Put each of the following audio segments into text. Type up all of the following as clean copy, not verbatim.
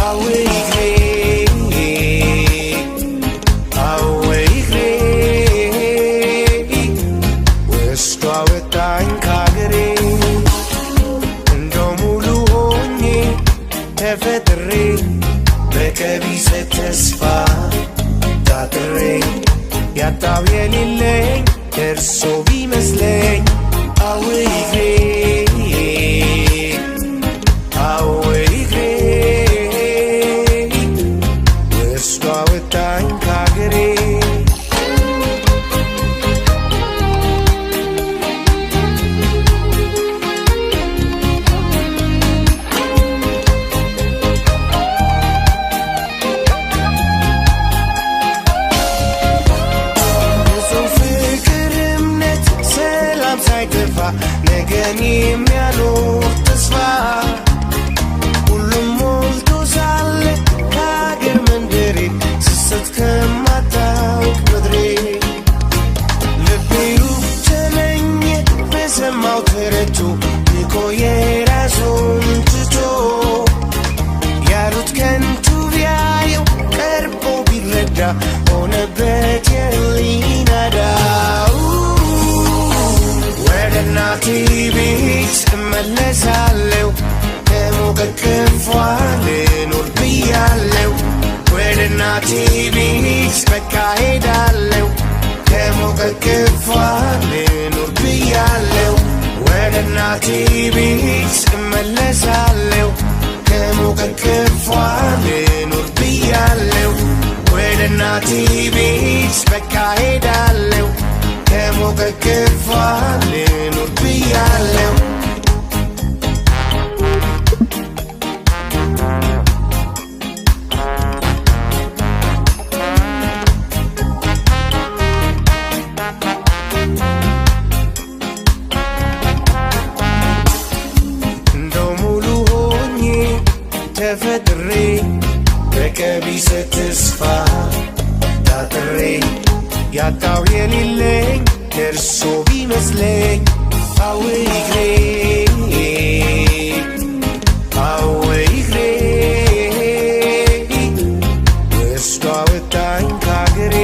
አወይ እግሬ፣ አወይ እግሬ፣ ወስዶ አወጣኝ ካገሬ። እንደው ሙሉ ሆኜ ተፈጥሬ፣ በቀቢጸ ተስፋ ታጥሬ፣ ያጣው የሌለኝ ደርሶ ቢመስለኝ፣ አወይ እግሬ፣ አወይ እግሬ፣ ወስዶ አወጣኝ ካገሬ። ንጹህ ፍቅር፣ እምነት፣ ሰላም ሳይጠፋ፣ ነገን የሚያኖር ተስፋ፣ ሁሉም ሞልቶ ሳለ ከአገር መንደሬ፣ ስስት ከማታውቅ ምድሬ፣ ልቤው ተመኘ በሰማው ተረቱ፣ ንቆ የራሱን ትቶ፣ ያሉት ከንቱ ቢያየው ቀርቦ ቢረዳ፣ ሆነበት የህሊና ዳው። ወደ እናቴ ቤት እመለሳለሁ፣ ከሞቀ እቅፏ ልኖር ብያለሁ። ወደ እናቴ ቤት በቃ ሄዳለሁ፣ ከሞቀ እቅፏ ልኖር ብያለሁ። ወደ እናቴ ቤት እመለሳለሁ፣ ከሞቀ እቅፏ ልኖር ብያለሁ። ወደ እናቴ ቤት በቃ ሄዳለሁ፣ ከሞቀ እቅፏ ልኖር ብያለሁ። እንደው ሙሉ ሆኜ ተፈጥሬ፣ በቀቢጸ ተስፋ ታጥሬ፣ ያጣው የሌለኝ ደርሶ ቢመስለኝ፣ አወይ እግሬ፣ አወይ እግሬ፣ ወስዶ አወጣኝ ካገሬ።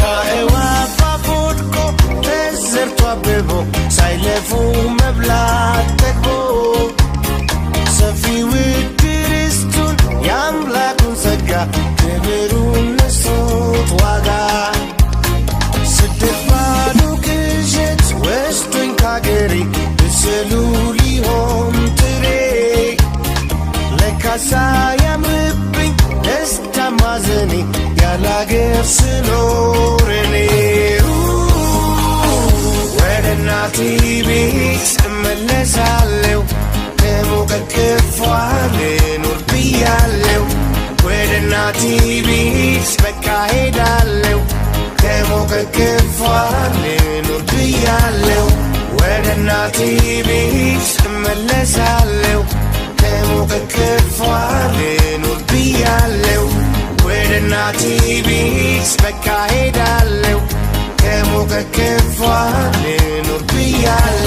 ከእዋፍ አፍ ወድቆ፣ ተዘርቶ አብቦ፣ ሳይለፉ መብላት ጠግቦ፣ ሰፊ ውድ ርስቱን የአምላኩን ጸጋ፣ ክብሩን ነስቶት ዋጋ፣ ስደት ባዶ ቅዠት ወስዶኝ ካገሬ፣ ምስሉ ሊሆን ጥሬ፣ ለካሳ ያምርብኝ ደስታ ማዘኔ፣ ያላገር ስኖር እኔ። ወደ እናቴ ቤት እመለሳለሁ፣ ከሞቀ እቅፏ ልኖር ብያለሁ። ወደ እናቴ ቤት በቃ ሄዳለሁ፣ ከሞቀ እቅፏ ልኖር ብያለሁ። ወደ እናቴ ቤት እመለሳለሁ፣ ከሞቀ እቅፏ ልኖር ብያለሁ። ወደ እናቴ ቤት በቃ ሄዳለሁ፣ ከሞቀ እቅፏ ልኖር ብያለሁ።